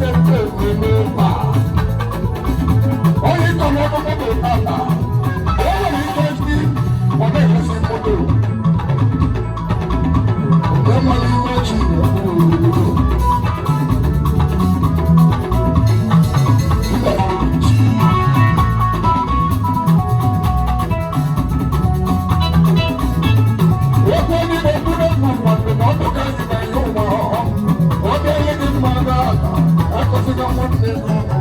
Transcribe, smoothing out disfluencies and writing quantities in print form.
Na-eme ebe a onye ịkọ n'ọnụ moto tata, o nwere ike echi ọ na-eresi moto. Mgbe nwere iwe chi na-ekwu. Okwu onye na-ekwu n'egwu ụwa, ndụmọdụ ka anyị na-enye ụwa. Ọ dịrị gị mma n'ala, akọziga nwanne gị ọnụ.